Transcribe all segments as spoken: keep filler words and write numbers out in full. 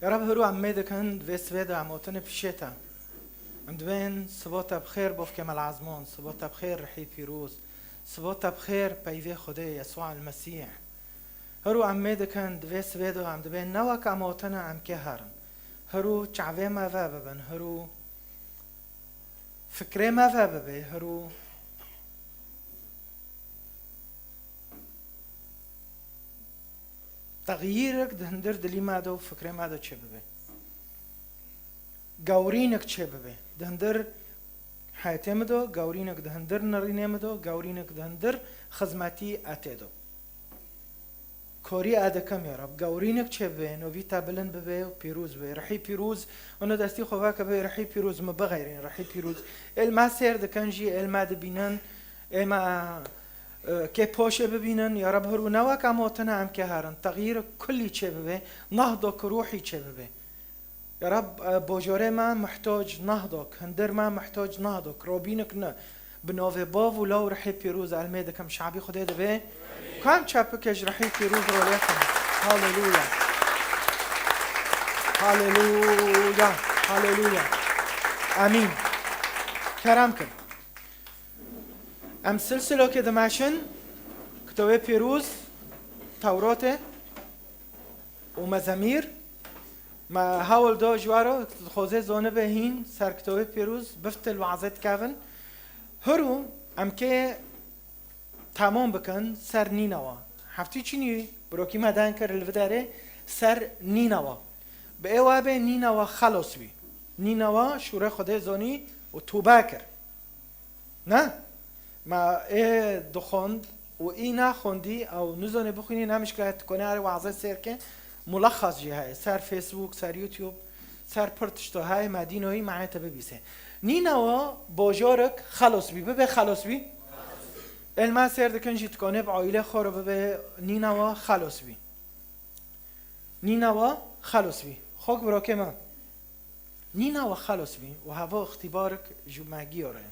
Ya Reb, hiru em mê dikin, di vê sibê de em hotine pişê te. Em dibên sibo te bi xêr bofkê Mel Azmon, sibo te bi xêr Rihî Pîroz, sibo te bi xêr peyvê Xwedê Yesûa el Mesîh. Hiru em mê dikin, di vê sibê de em dibên ne wek em hotine em kê herin. Hiru çavê me ve bibin, hiru fikrê me ve bibe, hiru Texyîrek di hundir dilî me de û fikrê me de çêbibe. Gewrînek çêbibe. Di hundir heyetê me de, gewrînek di hundir nerînê me de, gewrînek di hundir xizmetî etê de. Korî e dikim ya Rab. Gewrînek çêbibe, novî te bilind bibe û pîroz bibe. Rihî pîroz, û no destî xwe veke bibe, Rihî pîroz, min bixeyrîn, Rihî pîroz. Ê li me sêr dikin jî, ê li me dibînin, ê me E, kê poşê bibînin, ya Reb, hiru ne wek em hotine em kê herin. Texyîr kullî çêbibe, nahdok ruhî çêbibe. Ya Reb, e, bojorê me muhtoc nahdok, hundir me muhtoc nahdok, robînik ne. Bi navê Bav û Law û Rihê Pîroz elmê dikim, şabî Xwedê dibe. Kam çepike ji Rihê Pîroz rolê xwe. Haleluya. Haleluya. Haleluya. Amîn. Kerem kin. Em silsilokê dimeşin, Kitobê Pîroz, Tewratê û Mezemîr. Me hewl da ji we re, dixwaze zanibe hîn ser Kitobê Pîroz, biftil wazê dikevin. Hiru em kê temam bikin ser Nînewa. Heftî çinî birokî me deng kir li vê derê ser Nînewa. Bi ê we bê Nînewa xelos bî. Nînewa şûrê Xwedê zanî û tûbe kir. Ne? Ma ê dixwend û î naxwendî ew nizanê bixwînî, ne mişkile, tu konê erê wazê sêr ke, mulexas jî heye. Ser Facebook, ser YouTube, ser pir tişto heye, ma dînoyî ma heye te bibîse. Nînewa bojorek xelos bî, bibe xelos bî. Ê li me sêr dikin jî tu konê bi aîlê xwe re bibe Nînewa xelos bî. Nînewa xelos bî. Xok birokê me. Nînewa xelos bî û heva îxtîbarek ji me giyore.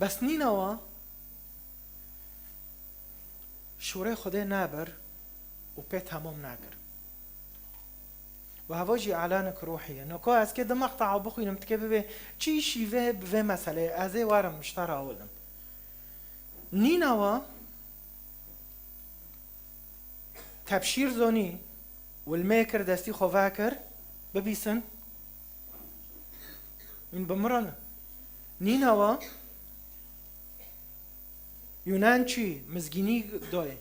Bes Nînewa şûrê Xwedê nebir û pê temam nekir. Û heva jî alanek ruhî ye. Noko ez kê di meqtea bixwînim, tikê bibê çi şîve bi vê meseleyê, ez ê werim ji te re hewldim. Nînewa Tebşîr zonî, wilmê kir, destî xwe vekir, bibîsin. Wîn bi min re ne. Nînewa, Yunan çi, mizgînî doyê.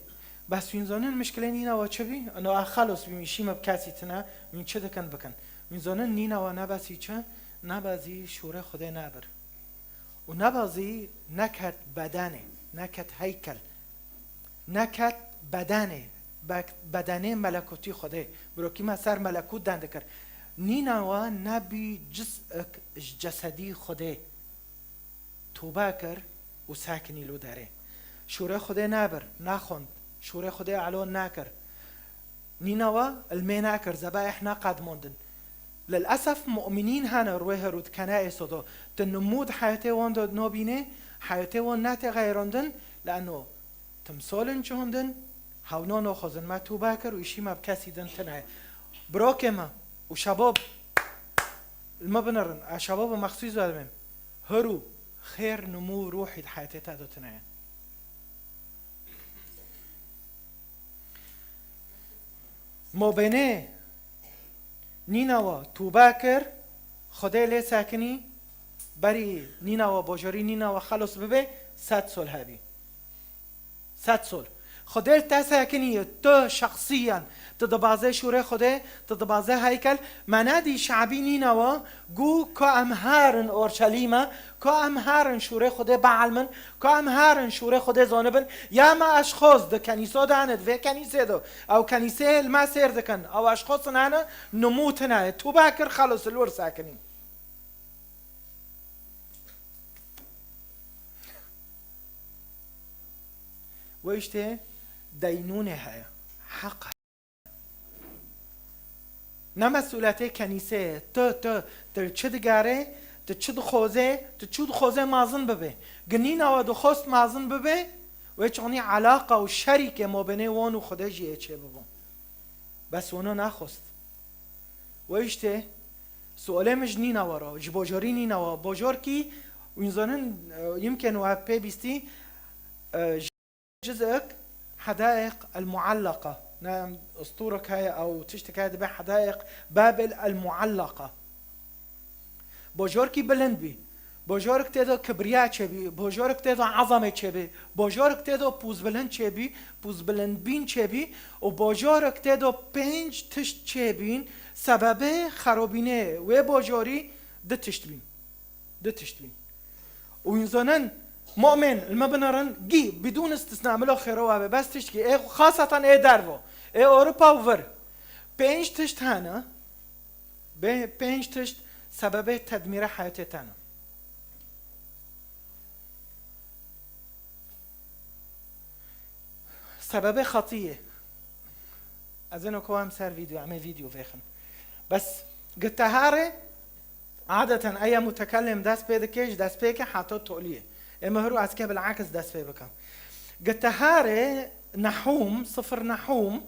Bes wîn zonin mişkilê Nînewa çi bî? Eno a xelos bî, wî şî me bi kesî tine, wîn çi dikin bikin. Wîn zonin Nînewa nebesî çi? Nebezî şûrê Xwedê nebir. Û nebazî neket bedenê, neket heykel, neket bedenê, be-, bedenê melekûtî Xwedê. Birokî me ser melekût den dikir. Nînewa nebî ciz'ek ji cesedî Xwedê. Tûbe kir û sekinî lo derê. Şûrê Xwedê nebir, nexwend. Şûrê Xwedê elo nekir. Nînewa ilmê nekir, zebaîh neqedmandin. Lilesef mu'minîn hene rûyê herû dikene êsodo. Tu nimû di heyetê wan de nabînê, heyetê wan netê xeyrandin, leno timsalin cihundin, hewna naxwazin me tûbe kir û îşî me bi kesî din tine ye. Birokê me û şebab, li me binirin, ez şebaba mexsûs vedimêm. Hirû xêr nimû ruhî di heyetê te de tine ye. Mobênê Nînewa tûbe kir, Xwedê lê sekinî, berî Nînewa, bajarî Nînewa xelos bibe, sed sol hebî. Sed sol. Xwedê li te sekinî, tu şexsiyen, tu dibazê şûrê Xwedê, tu dibazê heykel, me nedî şabî Nînewa, Got, ka em herin Orşelîme, ka em herin şûrê Xwedê bielmin, ka em herin şûrê Xwedê zanibin, ya me eşxos di kenîso de hene, di vê kenîsê de, ew kenîseyê li me sêr dikin, ew eşxos hene, nimû tune ye, tûbe kir, xelos li wir sekinî. Wê îştê deynûnê heye, heq heye. Ne mesûletê kenîseyê. Tu, tu, tu çi digerê, tu çi dixwazê, tu çi dixwazê mezin bibê. Gi Nînewa dixwest mezin bibê, wê çonî elaqa û şerîkê mabênê wan û Xwedê jî ê çê bibû. Bes wina naxwest. We îştê sualê min ji Nînewa re, ji bajarî Nînewa, bajarkî, wîn zanin, e, yimkên we pê bîstî, e, ji cizek Hedaiq el Muallaka. Ne em stûrek heye ew tiştek heye dibe Hedaiq Babil el Muallaka. Bajarkî bilind bî. Bajarek tê de kibriya çêbî, bajarek tê de ezamê çêbî, bajarek tê de pûzbilind çêbî, pûzbilindbîn çêbî û bajarek tê de pênc tişt çêbîn, sebebê xerabînê wê bajarî du tişt bîn. Du tişt bîn. Û însanan mu'min, li me binerin, gî, bidûn istisna, milo xêro wabe, bes tiştkî, ê xasatan ê dervo, ê Ewropa û vir. Pênc tişt hene, Bê pênc tişt sebebê tedmîra heyatê te ne. Sebebê xetiyê. Ez ê ku em ser vîdeo, em ê vîdeo vêxin. Bes gitehare, adeten eya mutekellim dest pê dike, ji destpêkê heta toliyê. Ê min hiru ez ke bilakis dest pê bikim. Gitehare Nehûm, sifir Nehûm,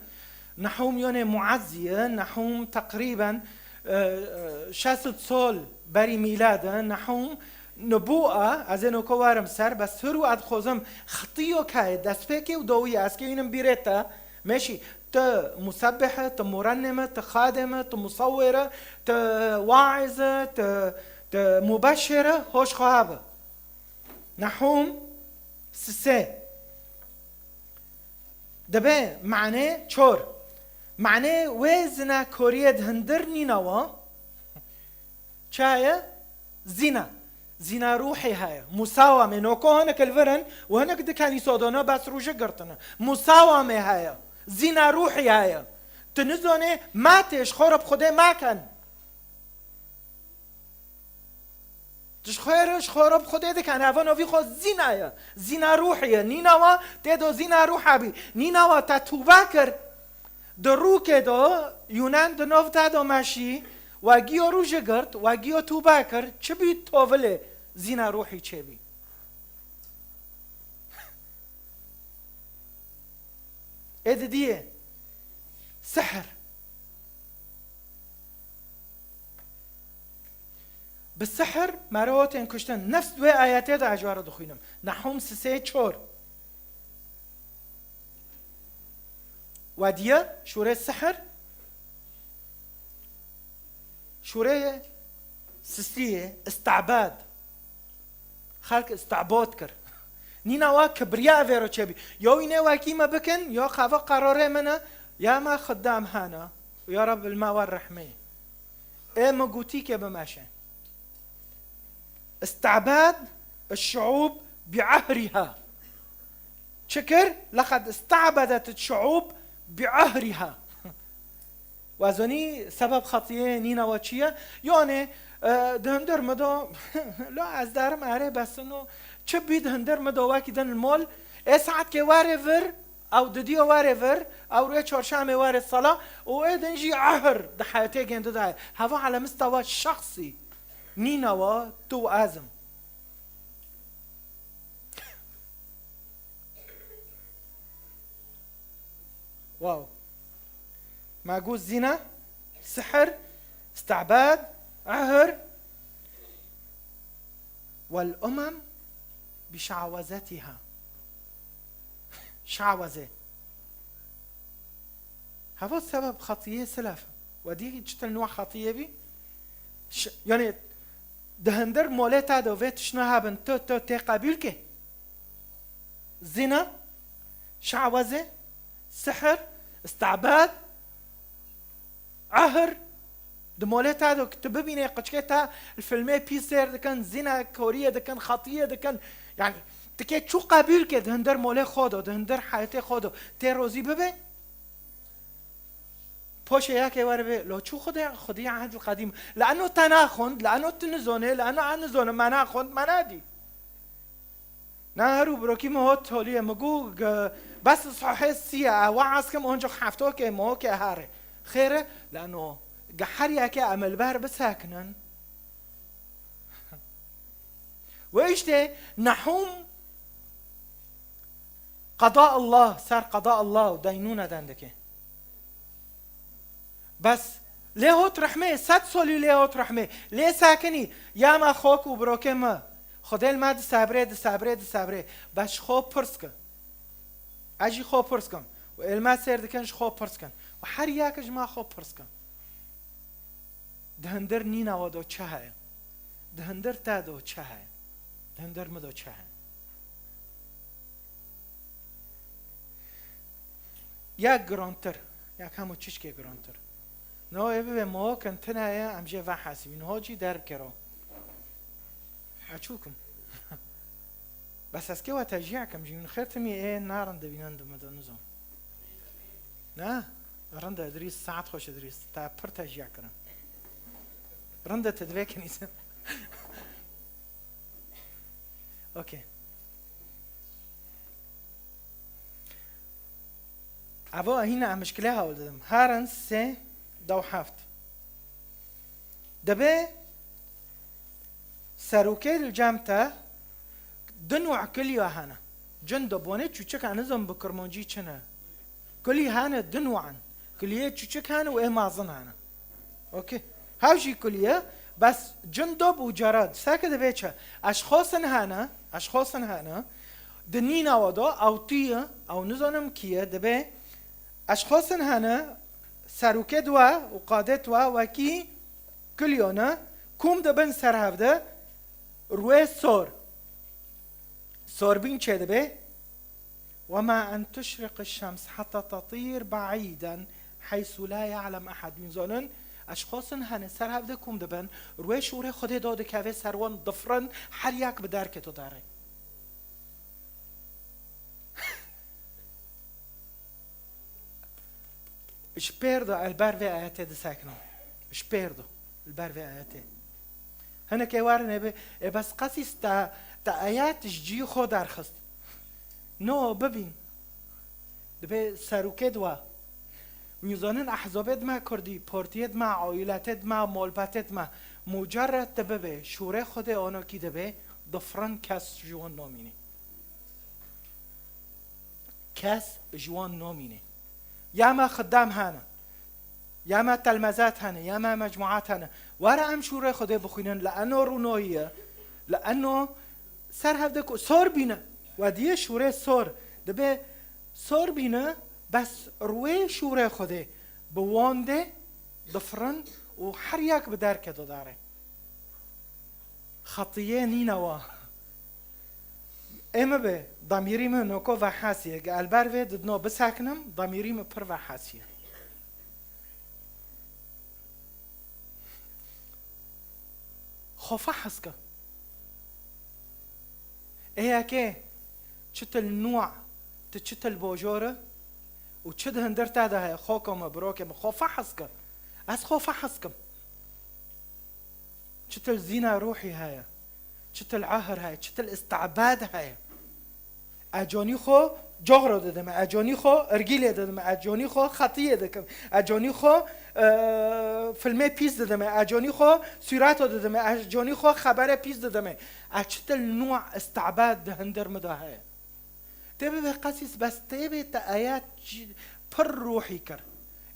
Nehûm yonê Muezziye, Nehûm teqrîben, e, e, şeş sed sol berî mîlad e, Nehûm nubûa, ez ê noko werim ser, bes hiru ez xozim xetiyo kayê destpêkê û dawiyê, ez kê wînim bîrê te, meşî, tu musebbih e, tu murennime, tu xadime, tu musewwir e, tu waiz e, tu, tu mubeşşir e, hoş xwe habe. Nehûm sisê. Dibe manê çor. Manê wê zinakoriyê di hundir Nînewa çaye? Zîna. Zîna ruhî heye. Musawamê. Noko hinek li vir in û hinek di kenîsa de ne, bes rûjî girtine. Musawamê heye. Zîna ruhî heye. Tu nizanê ma tê ji xwe re bi Xwedê makin. Tu ji xwe re, ji xwe re bi Xwedê dikin, eva novî xwe zîna ye. Zîna ruhî ye. Nînewa tê do zîna ruha bî. Nînewa te tûbe kir. Di rûkê do, Yunan di nov te do meşî, we giyo rûjê girt, we giyo tûbe kir, çi bî tovilê zîna ruhî çêbî. Ê didiyê. Sihr. Bi sihr mero tên kuştin. Nefs wê ayetê de ez ji we re dixwînim. Nehûm sisê çor. Wediye şûrê sihr. Şûrê sistiyê, istibad. Xelk istibad kir. Nînewa kibriya vê re çêbî. Ya wî nê wekî me bikin, ya qeva qerarê min e, ya me xidam hene. Ya Reb, li me wer rehmê. Ê min gotî ke bimeşe. Istibad şuub bi ehriha. Çi kir? Leqed istebedet şuub bi ehriha. Wezanî sebeb xetiyê Nînewa çi ye? Yanê, e, di hundir min de, la ez darim erê besin û çi bî di hundir min de wekî din li mol, ê saetkê warê vir, ew didiyo warê vir, ew rê çarşemê warê sala û ê din jî ehr di heyetê gêndi daye. Heva ele mistewa şexsî. Nînewa tu û ez im. Wow. Ma got zîna, sihr, istibad, ehr, wel umem bi şawazetiha. Şawazê. Heva sebeb xetiyê silaf. Wedî çitil nû xetiyê bî? Ş-, yanî di hundir molê te de vê tiştna hebin, tu, tu tê qebûl kê? Zina, şawazê, sihir, istibad, ehr. Di molê te de tu bibînê qiçkê te li filmê pîs sêr dikin, zina koriyê dikin, xetiyê dikin. Yanî, tu kê çû qebûl kê di hundir molê xwe de, di hundir heyetê xwe de, tê rozî bibe? Poşê yekê were bê, lo çû Xwedê, Xwedî Ehdil Qedîm. Li eno te naxwend, li eno tu nizonê, li eno ez nizonim, me naxwend, me nadî. Na her û birokî min hot holiyê min got, ge-, bes sahê sî ye, ew waz kim, onco heftokê mohokê herê. Xêr e, li eno ge her yekê em li ber bisekinin. Wê îştê Nehûm qeda Allah, ser qeda Allah û deynûne dendikê. Bes lê hot rehmê, sed solî lê hot rehmê, lê sakinî, ya me xok û birokê me. Xwedê li me disabrê, disabrê, disabrê. Bes ji xwe pirs ke. Ez jî xwe pirs kim. Û ê li me sêr dikin, ji xwe pirs kin. Û her yek ji me xwe pirs kin. Di hundir Nînewa do çi heye? Di hundir te do çi heye? Di hundir min do çi heye? Ya girantir, ya hemû çişkê girantir. No ê bibe mokin tine ye, em jê vehesibîn. Ho jî derbikero. Açûkim. Bes ez kê we tejî ekim jî, min xêr timî ê narin dibînin di min de nizam. Ne? Rind e Idrîs, saet xweş Idrîs. Te pir tejî kirin. Rind e te divê kenîse. Okey. Evo hîna em mişkilê hewl didim. Herin sê dew heft. Dibê serokê li cem te du nû kiliya hene. Cin de bonê çûçik, ez nizam bi kirmancî çi ne. Kilî hene du nû in. Kiliyê çûçik hene û ê mezin hene. Okey. Hev jî kuliye, bes cindab û cerad. Seke divê çi? Eşxasin hene, eşxasin hene. Di nînewa de ew tu ye, ew nizanim kî ye, divê eşxasin hene, serokê di we û qadê di we wekî kuliyo ne, kom dibin ser hev de, rûyê sor. Sorbîn çêdibe. وما أن تشرق الشمس حتى تطير بعيدا حيث لا يعلم أحد. Wîn zanin, eşxasin hene ser hev de kom dibin, rûyê şûrê Xwedê da dikeve ser wan difrin, her yek bi derkê to derê. Ji pêr de el ber vê ayetê disekno. Ji pêr de, li ber vê ayetê. Hinekê werin ê bi, ê bes qesîs te, te ayet ji cî xwe derxist. No, bibîn. Dibê serokê di we. Wî zanin ehzabê di me kurdî, partiyê di me, aîletê di me, malbetê di me. Mucerred te bibe, şûrê Xwedê anokî dibe, difrin kes ji wan namîne. Kes ji wan namîne. Ya me xidam hene. Ya me telmezat hene. Ya me mecmuat hene. Were em şûrê Xwedê bixwînin. Li eno rûnoyî ye. Li eno ser hevde ku sor bîne. We diye şûrê sor. Dibe sor bîne, bes rûyê şûrê Xwedê bi wan de difirin û her yek bi derke dodare. Xetiyê Nînewa. Ê min be, damîrî min noko vehesiye. Ge el ber vê didno bisekinim, damîrî min pir vehesiye. Xwe fehes ke. Ê yekê çitil nû, tu çitil bojor e û çi di hundir te de heye, xoko me, birokê min, xwe fehes ke. Ez xwe fehes kim. Çitil zîna ruhî heye, çitil ahir heye, çitil îstibad heye. Ez canî xwe coxro didime, ez canî xwe irgîlê didime, ez canî xwe xetiyê dikim, ez canî xwe, e, filmê pîs didime, ez canî xwe sûreto didime, ez canî xwe xebere pîs didime. Ez çitil nû îstibad di hundir min de heye. Tê bibe qesîs, bes tê bê te ayet jî pir ruhî kir.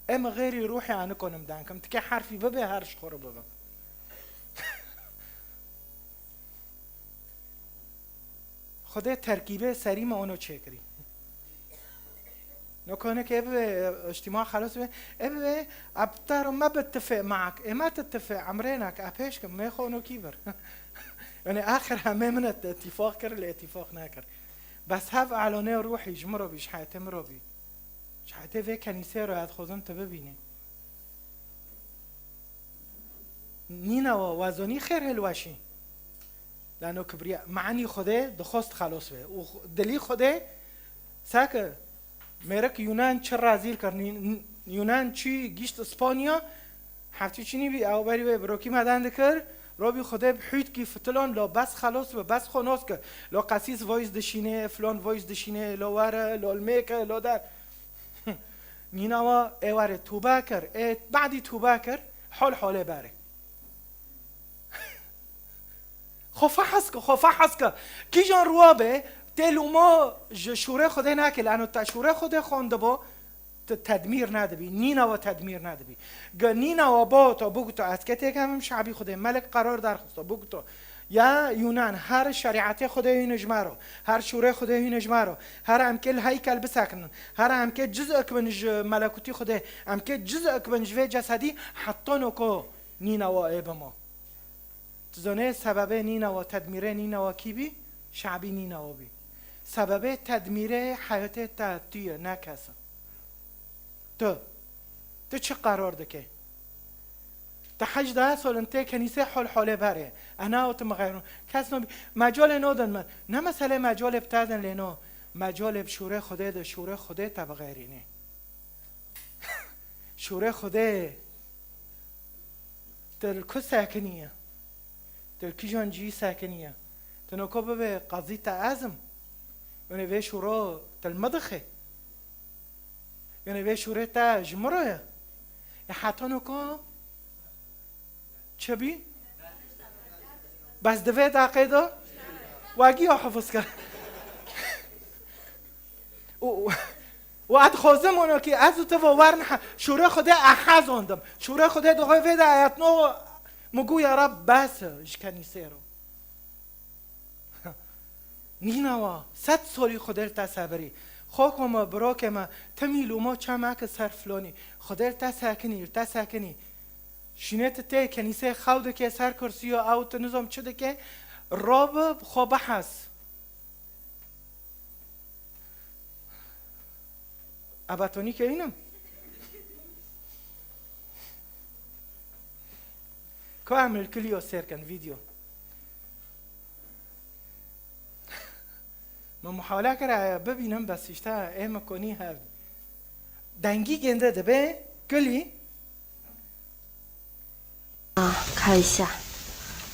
Em xêrî ruhî anikonim dankim. Tikê herfî bibe, her ji xwe re bibe. Xwedê terkîbê serî me ono çêkirî. No konek ê bibe, îctîma xelas be, ê bibe, ebtaro me bi tifê maak, ê me ti tifê emrênak, e pêş kim, mê xwe ono kî bir. Yani axir hemê min et îtîfaq kir, lê îtîfaq nekir. Bes hev elanê ruhî ji mirov bî, ji heyetê mirov bî. Ji heyetê vê kenîsê re ez dixwazim tu bibînî. Nînewa, we zanî xêr hilweşî. Lano kibriya, manî Xwedê dixwest xelos be. Û xw-, dilî Xwedê seke mêrik Yunan çi rezîl kir, Ni-, Yunan çi gişt Spanya, Heftî çinî bî, ew berî wê birokî me dan dikir, robî Xwedê bi hûtkî fitilan, lo bes xelos be, bes xwe nos ke. Lo qesîs voice dişîne, filan voice dişîne, lo were, lo li mêke, lo der. Nînawa ê were tûbe kir, ê badî tûbe kir, hol holê berê. Xwe fehes ke, xwe fehes ke. Kîjan ruwa be, tê lûma ji şûrê Xwedê nake, lano te şûrê Xwedê xwendibo, Tu tedmîr nedibî, Nînawa tedmîr nedibî. Ge Nînawa bawta bigota, ez ke têkevim şabî Xwedê, melek qerardar xisto, bigota, ya Yûnan, her şerîetê Xwedê hîne ji me ro, her şûrê Xwedê hîne ji me ro, her em kê li heykel bisekinin, her em kê cizek bin ji melekûtî Xwedê, em kê cizek bin ji vê cesedî, heta noko Nînawa ê bima. Tu zanê sebebê Nînawa, tedmîrê Nînawa kî bî? Şabî Nînawa bî. Sebebê tedmîrê heyatê te tu ye, ne kes e. Tu. Tu çi qerar dike? Tu hejdeh sal in tê kenîsê hol holê berê. Ena û tu mixeyron. Kes nabî. Mecalê nodin min. Ne meselê mecalê bi te din lê no. Mecalê bi şûrê Xwedê de, şûrê Xwedê te bixeyrînê. Şûrê Xwedê. Tu li ku sekiniye? Tu li kîjan cihî sekiniye? Tu noko bibê qazî te ez im? Yanê vê şûro tu li min dixê? Yanê vê şûrê te ji min re ye? Ya heta noko çi bî? Bes di vê deqê de we giya hifiz kir. Û, û, û ez dixwazim onokî ez û tu ve werin he-, şûrê Xwedê e hezondim. Şûrê Xwedê dixwe vê de ayetno min got, ya Reb, bes e ji kenîsê re. Nînawa, sed solî Xwedê li te sebirî. Xoko me, birokê me, timî lûmo çemeke ser filonî. Xwedê li te sekinî, li te sekinî. Şînê tu tê kenîsê xew dike ser kursiyo ew tu nizom çi dike, robe bi xwe bihes. Eba tonî keyînim. Ko em li kiliyo sêr kin, vîdeo. Me muhawele kira bibînim, bes işte ê me konî hev. Dengî gênde dibe, kilî. 啊，看一下，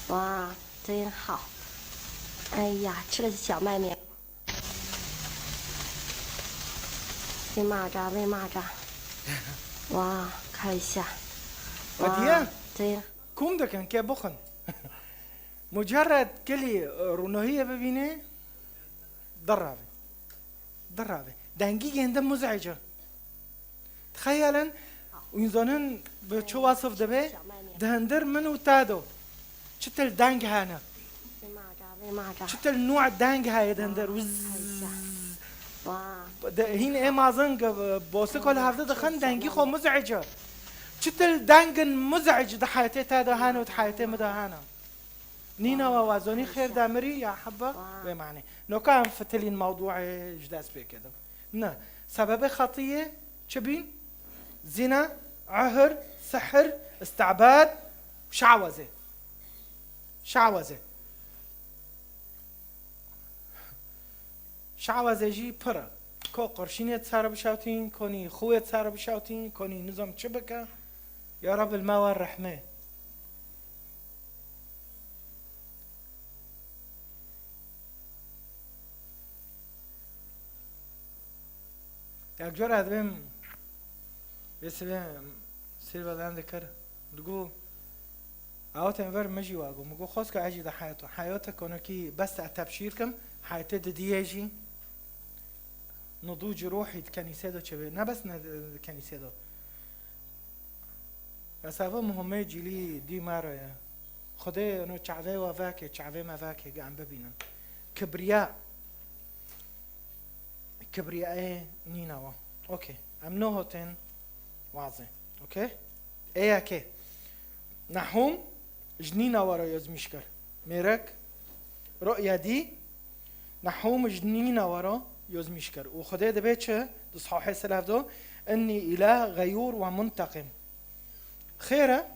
哇，真好。哎呀，吃了小麦面。被蚂蚱，被蚂蚱。哇，看一下。哇，Hediye? 真 Kom dikin ke bixwin. Mucerred kilî, e, rûnohiyê bibîne, dirave. Dirave. Dengî gênde muz'ic e. Tixeyelin, însanên bi çi wesif dibe, di hindir min û te do. Çi til deng hene? Çi til nû deng heye di hindir? Wizz. De, hîn ê mazin ge, bosiko li hevdi dixin, dengî xwe muz'ic e. Çi til dengin muz'ic di heyetê te de hene û di heyetê min de hene? Nînawa wazonî xêr demirî ya hebbe wê manê. Noka em fitilîn mewdûê ji dest pê kedin. Ne. Sebebê xetiyê çi bîn? Zîna, ehir, sihir, istibad, şawazê. Şawazê. Şawazê jî pir e. Ko qurşînê di ser bişewtîn, konî xûyê di ser bişewtîn, konî nizam çi bike. Ya Reb li me wer rehmê. Yek cara ez bêm vê sibê sêr vedan dikir. Digo, awetên ver min jî wa got. Min got, xwezka ez jî di heyat, heyata konekî bes te tebşîr kim, heyetê didiyê jî nudû ci ruhî di kenîsê de çi bê. Ne bes ne di kenîsê de. Esava muhimmê cîlî dî me re ye. Xwedê eno çavê we veke, çavê me veke, ge em bibînin. Kibriya. Kibriyayê nîna we. Okey. Em noho tên wazê. Okey? Ê yekê. Nahûm ji nîna we re yozmîş kir. Mêrek, ru'ya dî, Nahûm ji nîna we re yozmîş kir. Û Xwedê dibê çi? Di sahê selef do, "Innî îlah xeyûr we munteqim." Xêr e,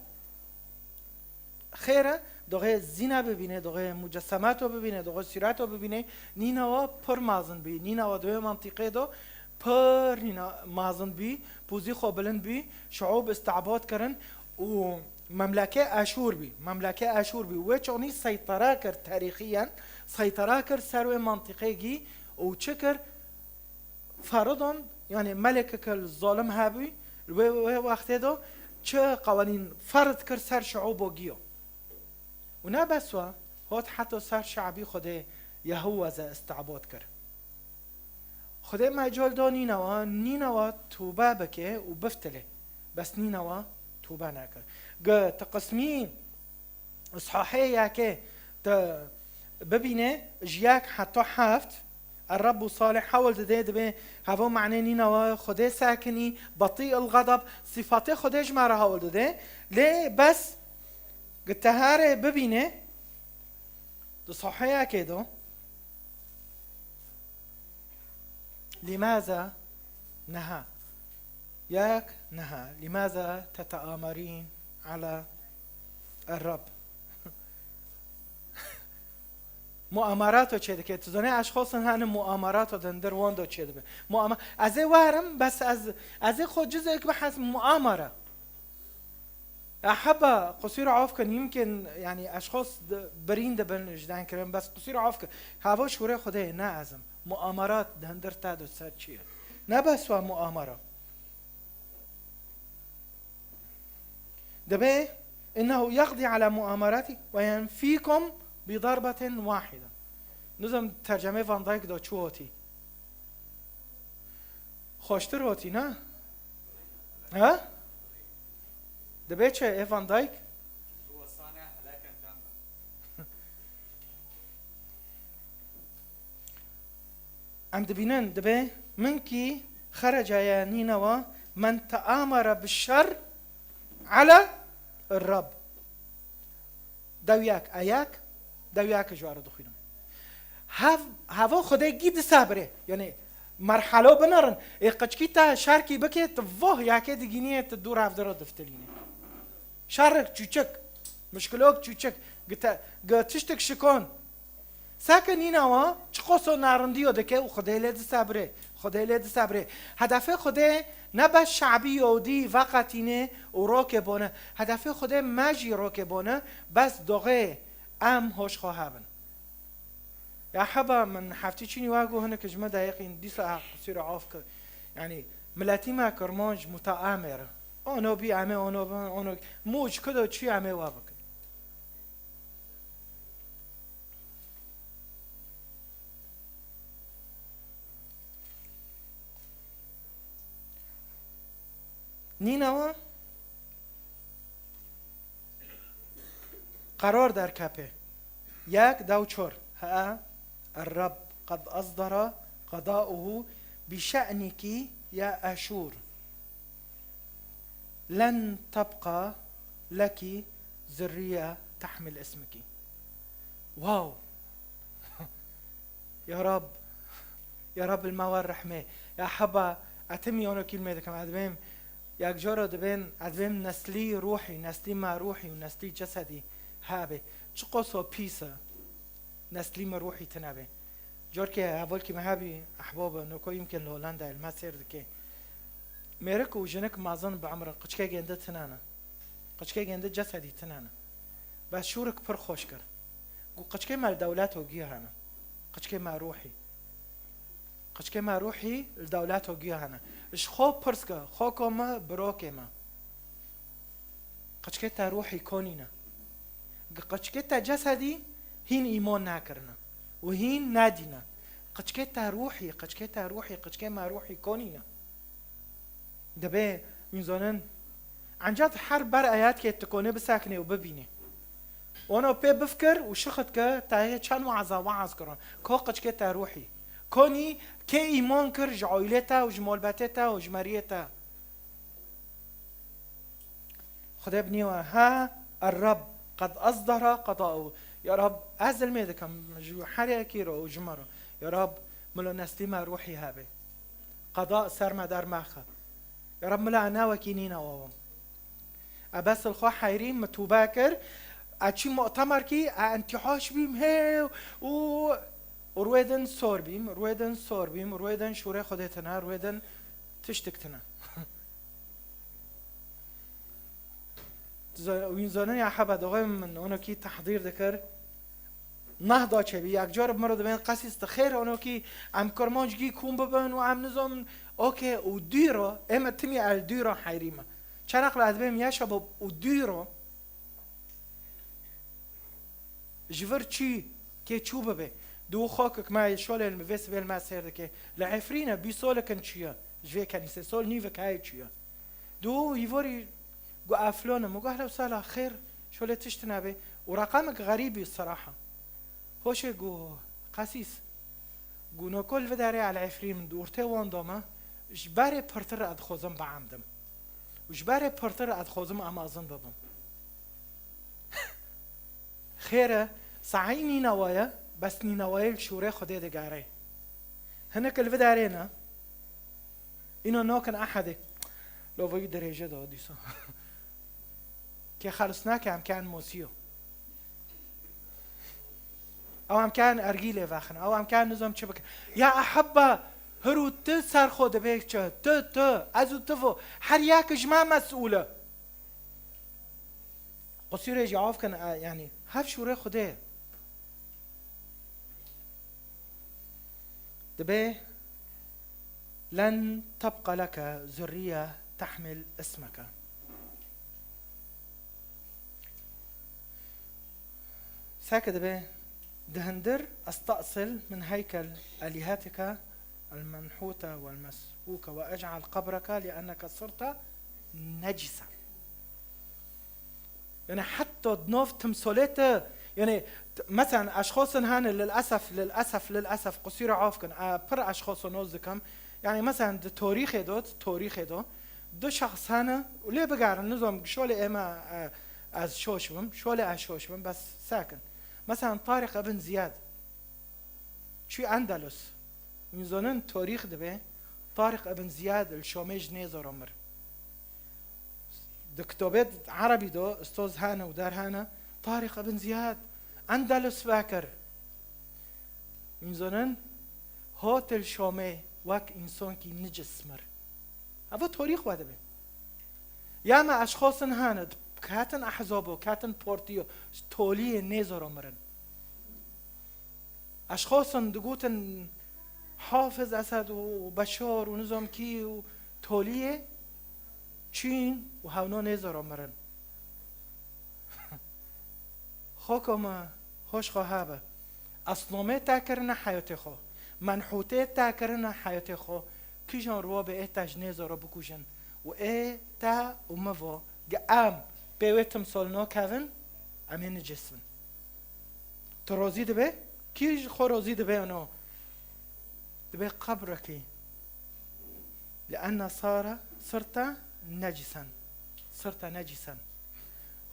xêr e, doxê zîna bibîne, doxê mucessemato bibîne, doxê sîrato bibîne, nîna we pir mazin bî. Nîna we di wê mantîqê do pir nîna mazin bî, pûzî xwe bilind bî, şiûb îstibad kirin û Memleke Eşûr bî, memleke Eşûr bî. Wê çonî seytera kir, terîxiyen seytera kir ser wê mantîqê gî û çi kir? Feridon, yanî melekeke zalim hebû, li wê, wê wextê de çi qewanîn ferid kir ser şiûbo giyo. Û ne bes wa, hot heta ser şabî Xwedê Yehuweze îstibad kir. Xwedê mecal da Nînewa, Nînewa tûbe bike û biftilê. Bes Nînewa tûbe nekir. Gi ti qismî îshahê yekê tu bibîne, ji yek heta heft, Er-Rebbu salih hewl dide, dibê heva manê Nînewa, Xwedê sekinî, betî il-xedeb, sîfatê Xwedê ji me re hewl dide. Lê bes gi te herê bibîne, di saheyekê de, Lîmaza neha? Yek neha. Lîmaza teteamerîn ala Er-Reb? Muamarato çê dike. Tu zanî eşxosin hene muamarato dindir wando çê dibe. Muama-, ez ê werim, bes ez, ez ê xwe cizek bihes muamara. Ya heba, qusîr af kin, yimkin, yani, eşxos di-, birîn dibin ji den kirin, bes qusîr af kin. Hava şûrê Xwedê ne ezim. Muamarat di hindir te de ser çi ye? Ne bes wa muamara. Dibê, "Innehu yaqdî ala muamarati ve yenfîkum bi darbetin wahide." Nizam tercemê Van Dijk da çi hotî? Xweştir hotî, ne? Ha? Dibê çi, ê Van Dijk? Em dibînin, dibê, "Min kî xerece ye Nînewa, men teamere bi şer ala Rab." Dew yek, e yek, dew yek ji we re dixwînim. Hev-, heva Xwedê gî disebirê. Yani, merhelo binerin. Ê qiçkî te şerkî bike, tu voh yekê digîniyê, tu dû revdiro diftilînê. Şerek çûçik, mişkilok çûçik, gi te-, gi tiştik şikon. Seke Nînewa çi qoso narindiyo dike û Xwedê lê disebirê. Xwedê lê disebirê. Hedefê Xwedê ne bes şabî Yahudî veqetîne û rokê bone. Hedefê Xwedê me jî rokê bone, bes doxê em hoş xwe hebin. Ya heba min heftî çînî wa got hinek ji me deqîn dîsa qusîra af kir. Yani miletî me Kirmanc mutaamêr. Ono bî em ê ono bin, ono mûç kido çi em ê wa bikin. Nînewa qerar derkepê. Yek, dew çor. Ha, Er-Reb qed asdara qedauhu bi şe'niki ya Eşûr. Len tebqa leki zurriye tahmil ismiki. Wow! Ya Rab, ya Rab, li me wer rehmê. Ya heba, etim yano kîlmê dikim, edibêm, yek cara dibên, edibêm neslî ruhî, neslî me ruhî û neslî cesedî hebe. Çi qoso pîs e, neslî me ruhî tine be. Carkê hevalkî me hebî, ehbab e, noko yimkin li Hollandayê li me sêr dike. Mêrik û jinik mezin bi emrin, qiçkê gêndi tine ne. Qiçkê gêndi cesedî tine ne. Bes şûrik pir xweş kir. Got, qiçkê me li dewleto giya hene. Qiçkê me ruhî. Qiçkê me ruhî li dewleto giya hene. Ji xwe pirs ke, xweko me, birokê me. Qiçkê te ruhî konî ne. Gi qiçkê te cesedî hîn îmon nekirine. Û hîn nedîne. Qiçkê te ruhî, qiçkê te ruhî, qiçkê me ruhî konî ne. Dibê, hûn zanin, enca tu her ber eyatkê tu konê biseknê û bibînê. Ono pê bifikir û şixit ke te hê çend waza waz kirin. Ko qiçkê te ruhî. Konî kê îmon kir ji oylê te û ji molbetê te û ji meriyê te. Xwedê bi nî we, ha, Er-Reb qed asdara qeda'u. Ya Reb, ez zilmê dikim ji her yekî re û ji me re. Ya Reb, milo neslî me ruhî hebe. Qeda ser me dermexe. Ya Reb, mila ne wekî nîne wawim. E bes li xwe heyrî min tûbe kir. E çî mu'temer kî, e intîhaş bîm hê û, û rûyê din sor bîm, rûyê din sor bîm, rûyê din şûrê Xwedê tine, rûyê din tiştik tine. Za-, wîn zanî ya heba doxê min onokî tehdîr dikir. Nahda çêbî, yek car bi min re dibên qesî sti xêr onokî em Kirmanc gî kûm bibin û em nizom, okê, û dûro, ê me timî el dûro heyrî me. Çeraq li ez dibêm yaşa bo û dûro, ji vir çî kê çû bibe. Dû xokek me şolê li vê sibê li me sêr dike. Li Efrîne bî solekin çûye. Ji vê kenîsê sol nîvek hayê çûye. Dû hîvorî got, eflonim. Min got, ehla sala, xêr, şolê tişt nabe. Û reqamek xerîbî seraha. Hoşê got, qesîs. Got, noko li vê derê El Efrîn min dû, ortê wan da me. Ji berê pirtir ez dixwazim biemdim. Û ji berê pirtir ez dixwazim emazin bibim. Xêr e, sahî Nînewa ye, bes Nînewayê li şûrê Xwedê digere. Hinek li vê derê ne. Îno nokin ehedê. Lovayî dirêje da dîsa. Kê xelis nake, em kên mosiyo. Ew em kên ergî lê vexin. Ew em kên nizam çi bikin. Ya ehebba, hiru tu ser xwe dibê çi? Tu, tu, ez û tu vo. Her yek ji me mesûl e. Qusûrê jî av kin, e, yanî, hev şûrê Xwedê ye. Dibê, "Len tebqa leke zurriye tehmil ismeke." Seke dibê, "Di hundir estesil min heykel eliheteke el-menhute vel-mesbuke ve ec'al qabreke li enneke sirte necisen." Yani heta di nav timsolê te, yani, t-, mesela eşxasin hene, lilesef, lilesef, lilesef, qusûrê af kin, e, pir eşxasin noz dikim. Yani mesela di torîxê de, torîxê de, du şexs hene, lê bigerin, nizam, şolê ême, e, ez şoş bim, şolê ez şoş bim, bes sekin. Mesela Tariq ibn Ziyad, çû Endelus. Hûn zonin torîx dibe, Tariq ibn Ziyad li Şamê ji nêzara mir. Di kitobê erebî de, ustoz hene û der hene, Tariq ibn Ziyad, Endelus vekir. Hûn zonin, hat li Şamê wek însankî nicis mir. Ev torîx we dibe. Ya me eşxasin hene, ketin ehzabo, ketin partiyo, toliyê nêzara mirin. Eşxasin digotin Hafiz Esed û Beşar û nizam kî û toliyê çîn û hewna nêzara mirin. Xoka me hoş xwe hebe. Esnomê te kirine heyatê xwe. Menhûtê te kirine heyatê xwe. Kîjan riwa be ê te ji nêzara bikujin. Û ê te û me vo, ge em pê wê timsal nakevin, em ê nicis bin. Tu rozî dibe? Kî ji xwe rozî dibe, no? Dibe qebrekî. Li enne sare sirte necîsen. Sirte necîsen.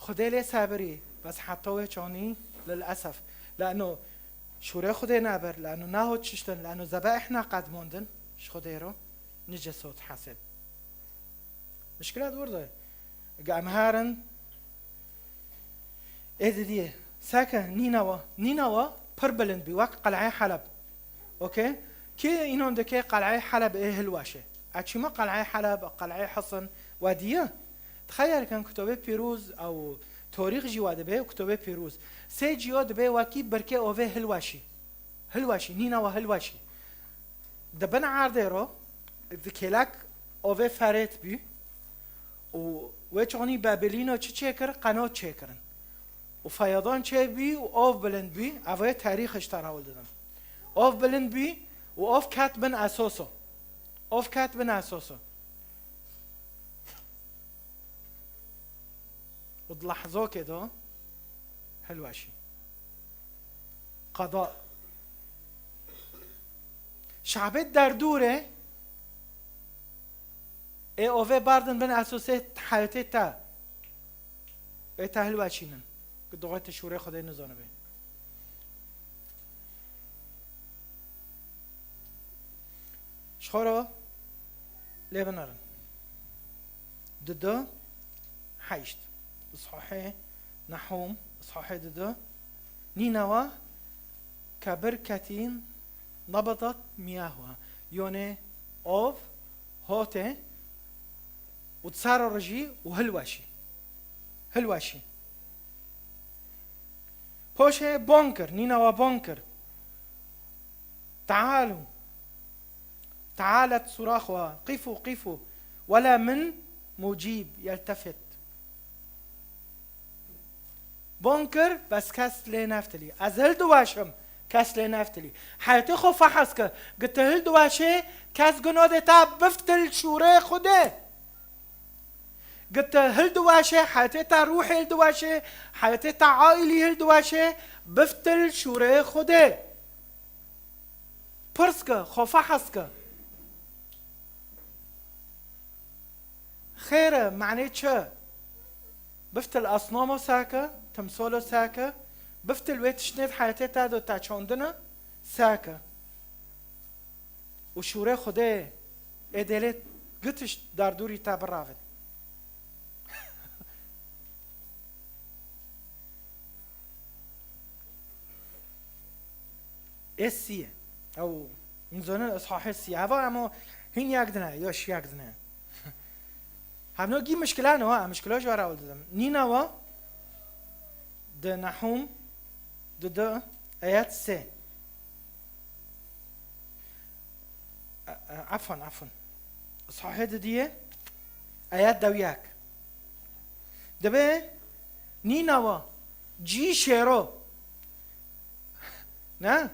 Xwedê lê sebirî, bes heta wê çanî lil esef. Leno şûrê Xwedê nebir, leno nehot çiştin, leno zebeih neqedmandin, ji Xwedê ro nicisot hesib. Mişkilet orada. Ge em herin, ê didiyê. Seke Nînewa. Nînewa pir bilind bî, wek qel'ê Heleb. Okey? Kê înan dike qel'ê Heleb ê hilweşê? Eçîma qel'ê Heleb, qel'ê Hisin, we diye? Dixeyerikin kitobê pîroz ew torîx jî we dibe, kitobê pîroz. Sê ciyo dibe wekî birkê ovê hilweşî. Hilweşî, Nînewa hilweşî. Di bin erdê ro, di kêlek ovê Ferêt bî û wê çonî Bebilîno çi çêkir? Qenot çêkirin. Û feyadan çêbî û ov bilind bî, ev ê tarîx ji te re hewil didin. Ov bilind bî û ov ket bin esoso. Ov ket bin esoso. Û di lehzokê de hilweşî. Qada. Şabê derdûrê ê ovê bardin bin esosê heyetê te. Ê te hilweşînin. Ku doğê te şûrê Xwedê nizanibe. Ji xwe re lê binerin. Didu heşt. Îshahê Nehûm, Îshahê didu. Nînewa kebirketîn nebedat miyahuha. Yonê ov, hotê û di ser re jî û hilweşî. Hilweşî. Poşê bon kir, Nînewa bon kir. Tealû. Tealet suraxwa, qîfû, qîfû. Wela min mucîb yeltefit. Bon kir, bes kes lê neftilî. Ez hildiweşim, Kes lê neftilî. Heyetê xwe fehes ke. Gi tu hildiweşê, kes gunodê te biftil şûrê Xwedê. Gi tu hildiweşê, heyetê te ruhê hildiweşê, heyetê te aîlî hildiweşê, biftil şûrê Xwedê. Pirs ke, xwe fehes ke. Xêr e, manê çi? Biftil asnamo seke, timsolo seke, biftil wê tiştnê di heyetê te de te çandine seke. Û şûrê Xwedê ê dêlê gitiş derdûrî te biravin. Ê sî ye. Ew, min zonin ishahê sî ye. Heva emo hîn yek dine, yo şi yek dine. Hevno gî mişkilan o, ha, mişkilo ji we re ew didim. Nînawa di Nehûm di du eyet sê. E, e, efwan, efwan. Sahê didiyê, eyet dew yek. Dibe Nînawa, cî şêro. Ne?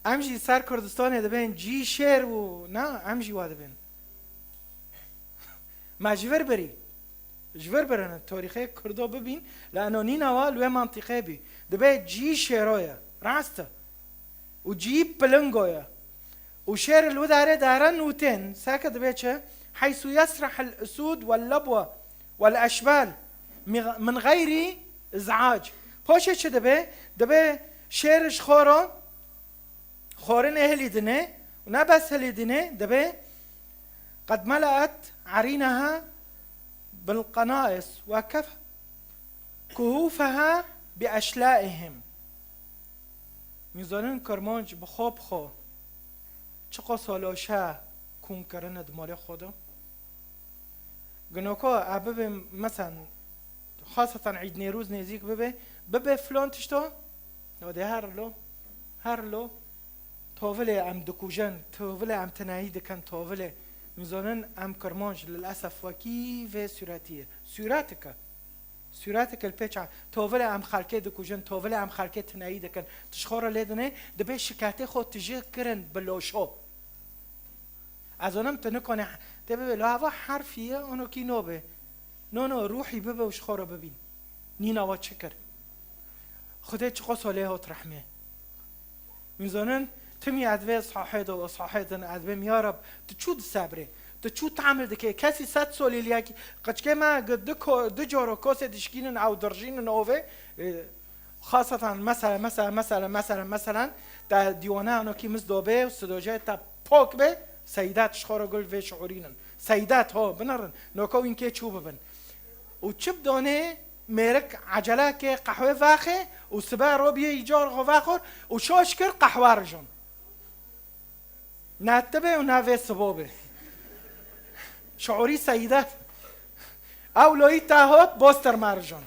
Em jî ser Kurdistanê dibên cî şêr û, ne? Em jî wa dibên. Me ji vir birî. Ji vir birine, torîxê Kurdo bibîn, li Enonîna wa li wê mantîqê bî. Dibe cî şêro ye. Rast e. Û cî pilingo ye. Û şêr li wê darê dare nûtên, seke dibe çi? Heysu yesrah el usûd wel lebwe wel eşbal mi-, min xeyrî iz'ac. Poşê çi dibe? Dibe şêr ji xoro Xorinê hilîdinê û ne bes hilîdinê, dibê, "Qed melaet erîneha bil qenais ve kef-, kuhûfeha bi eşlaihim." Mîzanên Kirmanc bi xwe bi xwe çiqas aloşe kûm kirine di malê xwe de. Ginoko e bibe, mesen, xaseten Îd Nêrûz nêzîk bibe, bibe filan tişto, no de her lo, her lo, tovilê em dikujin, tovilê em tinayî dikin, tovilê. Min zonin em Kirmanc, lilesef, wekî vê sûretî ye. Sûretike. Sûretike li pêça, tovilê em xelkê dikujin, tovilê em xelkê tinayî dikin. Tu ji xwe re lê dinê, dibê şiketê xwe tije kirin bi loşo. Ez onim tu nikone, tê bibe, lo hava herfî ye, ono kî nobe. No, no, ruhî bibe û ji xwe re bibîn. Nîna we çi kir? Xwedê çiqas lê hot rehmê. Min zonin, timî ez vê sahê de û sahê din ez bêm, ya Reb, tu çû disebrê, tu çû tehamil dikê, kesî sed solî liyekî, qeçkê me gi du ko-, du coro kosê dişkînin ew dirjînin ovê, e, Xaseten mesela, mesela, mesela, mesela, meselen, te dîwana anokî miz dobe û sidojê te pok be, seydat ji xwe re gul vê şiûrînin. Seydat ho, binerin, noko wîn kê çû bibin. Û çi bidonê mêrik ecele ke qehwe vaxe û sibe ro biyê îcar xwe vaxor û şoş kir qehwe rijon. Ne ti be û ne vê sibo be. Şiûrî seyde. Ew loyî te hot, boster merijon.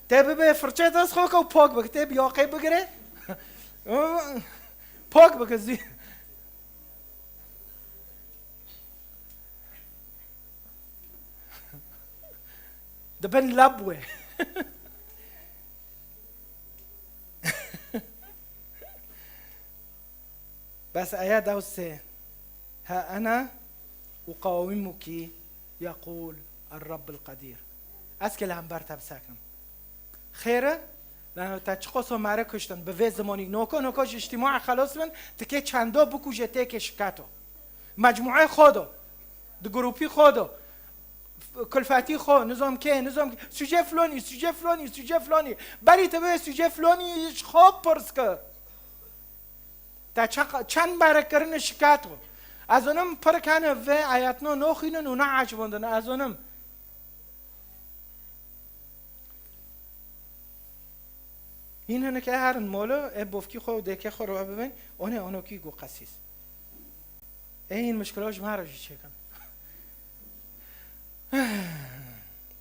Tê bibe firçe dest xwe ke û pok bike. Tê bi yaqê bigire. Pok bike zî. Di bin leb we. Bes eya dew sê. Ha ena uqawimuki yekûl er-Reb el-Qedîr. Ez ke li hember te bisekim. Xêr e? Lano te çiqoso mare kuştin, bi vê zimanî. Noko, noko ji îctîmaê xelos bin, tikê çendo bikuje têkê şiketo. Mecmûê xwe do. Di grûpî xwe do. F-, kulfetî xwe, nizam kê, nizam kê. Suje flonî, suje flonî, suje flonî. Berî te bê suje flonî ji xwe pirs ke. Te çeq-, çend berek kirine şiket bû. Ez onim pir kene vê ayetno noxînin û neecibandin. Ez onim. Hîn hinekê herin molo, ê bofkî xwe û dêkê xwe re bibin, onê onokî gu qesîs. Ê hîn mişkilo ji me re jî çêkin.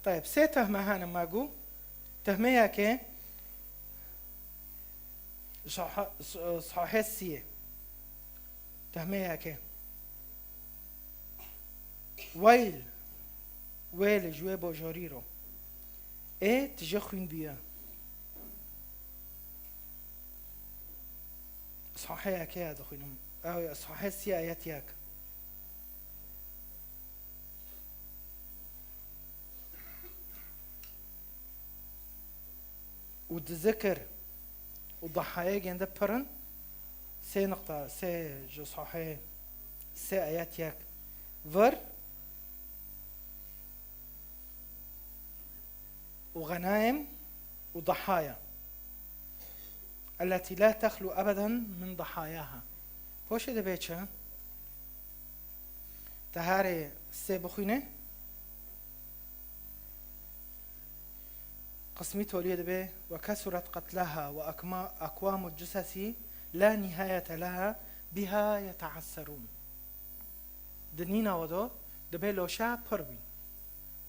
Tayeb, sê tehme hene me gu. Tehmeyekê saha-, s-, sahê siyê. Tehmeyekê. Weyl, weyl ji wê bajarî ro. Ê tije xwîn bûye. Saheyekê ya dixwînim. Ew Sahê sî ayet yek. Û di zikir û dahayê gênde pirin sê niqta, sê ji Sahê sê ayet yek. Vir û xenaim û dahaya. التي لا تخلو أبدا من ضحاياها. Poşê dibê çi? Teharê sê bixwîne. Qismî toliyê dibê: وكثرت قتلاها وأكما-، أكوام الجثث لا نهاية لها بها يتعثرون. Di nînawa do dibê loşa pir bîn.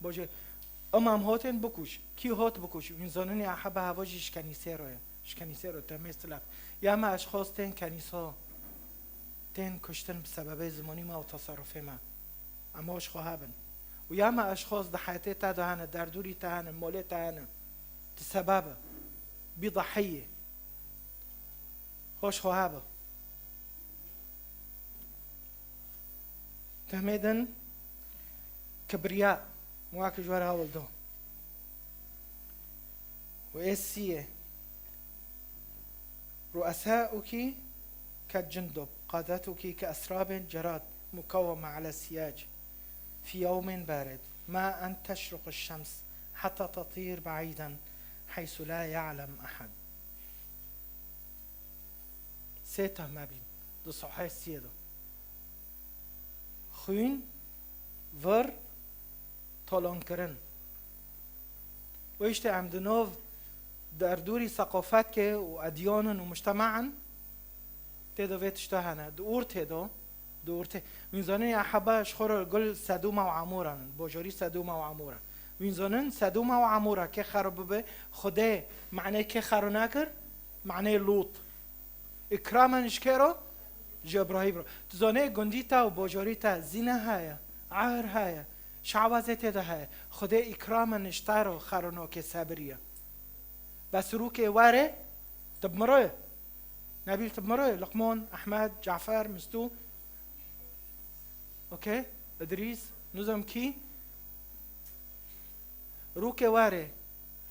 Bojê, imam hotên bikuş, kî hot bikuş, wîn zonenê aheba heva jî ji kenîsê ro ye, ji kenîsê ro temê silaf. Ya me eşxos tên kenîso, tên kuştin bi sebebê zimonî me û teserrufê me. Em hoş xwe hebin. Û ya me eşxos di heyetê te de hene, derdûrî te hene, molê te hene. Di sebebe. Bî dahiyê. Hoş xwe hebe. Tehmê din kibriya, wek ji we re hewil do. Û ê siyê. رؤساؤك كالجندب، قادتك كأسراب جراد مكومة على السياج في يوم بارد، ما أن تشرق الشمس حتى تطير بعيدا حيث لا يعلم أحد. Sê tehme bîn di Sahê siyê de. Xwîn, vir, talonkirin. Û îşte em di nav derdûrî seqafetkê û edyanin û mujtemain tê de vê tişta hene. Di ortê de, di ortê. Wîn zanîn ya heba ji xwe re gul Sedûma û Amûra in, bojorî Sedûma û Amûra. Wîn zanin Sedûma û Amûra kê xero bibe, Xwedê manê kê xero nakir? Manê Lût. Îkramen ji kê re? Ji Îbrahîm re. Tu zanê gundî te û bajarî te zîne heye, er heye, şewazê tê de heye. Xwedê îkramen ji te re xeronokê sebiriye. Bes rûkê were, tu bi min re. Nebîl, tu bi min re. Luqman, Ehmed, Cafer, Mistû. Okey? Idrîs, nizam kî? Rûkê were.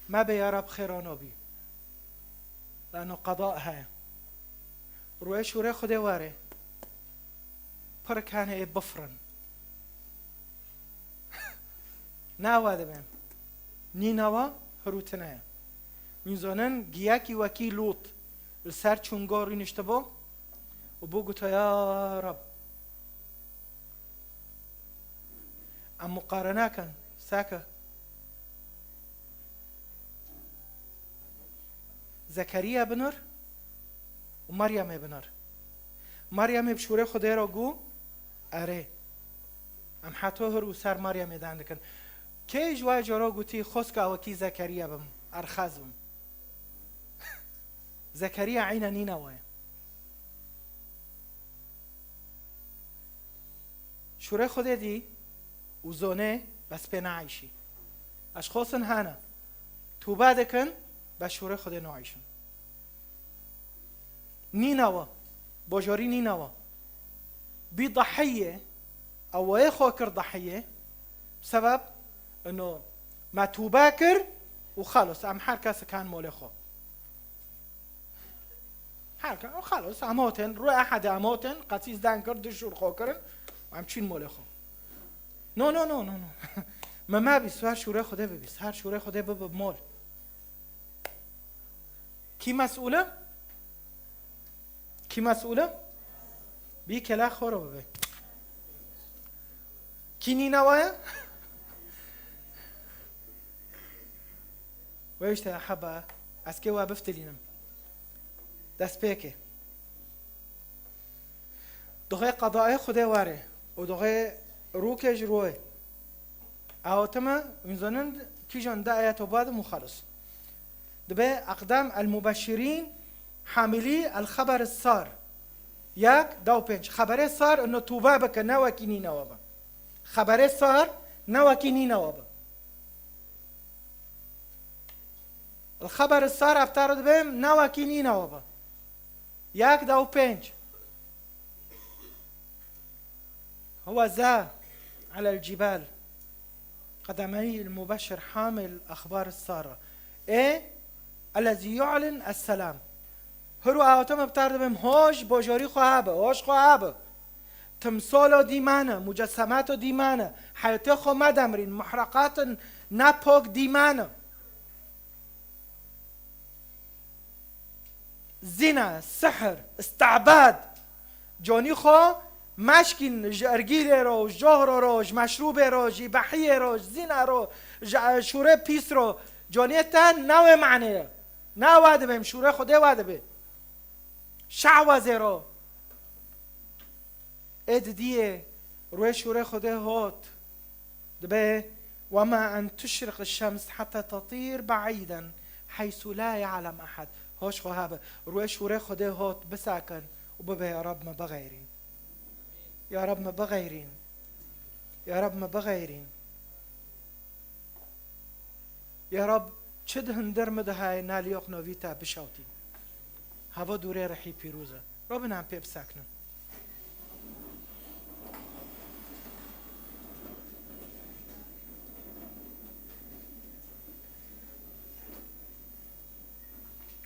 Mebe ya Rab xêra nabî. Lano qeda heye. Rûyê şûrê Xwedê were. Pirik hene ê bifrin. Nawa dibin. Nînawa hirûtine ye. Wîn zonin giyekî wekî Lût li ser çûngo rûniştibû û bû guta, ya Rab, em muqarene kin, seke. Zekeriya binir û Meryemê binir. Meryemê bi şûrê Xwedê re got, erê. Em heto hir û ser Meryemê dan dikin. Kê ji we cara gotî, xoska wekî Zekeriya bim, erxez bim? Zekeriya eyna Nînewa ye. Şûrê Xwedê dî û zonê, bes pê naîşî. Eşxosin hene. Tûbe dikin, bes şûrê Xwedê naîşin. Nînewa. Bojorî Nînewa. Bî dahiyê, ewayê xwe kir dahiyê. Sebeb, ino, me tûbe kir û xelos, em her kes kan molê xwe. Her ke, xelos, em hotin, rû ehedê em hotin, qesîs dan kir, du şûr xwe kirin, em çîn molê xwe. No, no, no, no, no. Me me bîst, her şûrê Xwedê bibîst, her şûrê Xwedê bibe mol. Kî mesûl e? Kî mesûl e? Bî kela xwe re bibe. Kî Nînewa ye? Wê işte heba, ez kê we biftilînim. Destpêkê. Doxê qedayê Xwedê were û doxê rûkê ji rûyê. Ew teme, wîn zonin kîjan de eya toba de muxalis. Dibe eqdam el mubeşirîn hamilî el xeber sar. Yek, da û pênc. Xeberê sar ino tûbe bike, ne wekî Nînewa be. Xeberê sar ne wekî Nînewa be. El xeber sar ev te re dibêm, ne wekî Nînewa be. Yek da û pênc. هو ذا على الجبال قدمي المبشر حامل أخبار السارة. Ê الذي يعلن السلام. Hir û awte me bi tar dibim, hoş, bojorî xwe habe, hoş xwe habe. Timsolo dîmane, mucesemato dîmane, heyetê xwe medemrîn, muhreqatin nepok dîmane. Zîna, sihir, îstebad. Conî xwe meşkîn ji ergîlê ro, ji johro ro, ji meşrûbê ro, ji îbehiyê ro, ji zîna ro, ji, e, şûrê pîs ro. Coniyê te ne wê manê ye. Ne wa dibe, em şûrê Xwedê wa dibe. Şehwazê ro. Ê didiyê rûyê şûrê Xwedê hot. Dibe, وما أن تشرق الشمس حتى تطير بعيدا حيث لا يعلم أحد. Hoş xwe habe. Rûyê şûrê Xwedê hot, bisakin û bibe, ya Reb, me bixeyrîn. Ya Reb, me bixeyrîn. Ya Reb, me bixeyrîn. Ya Reb, çi di hundir min de heye, nalîyoq novî te bişewtî. Hava dûrê rihî pîroz e. Robin em pê bisekinin.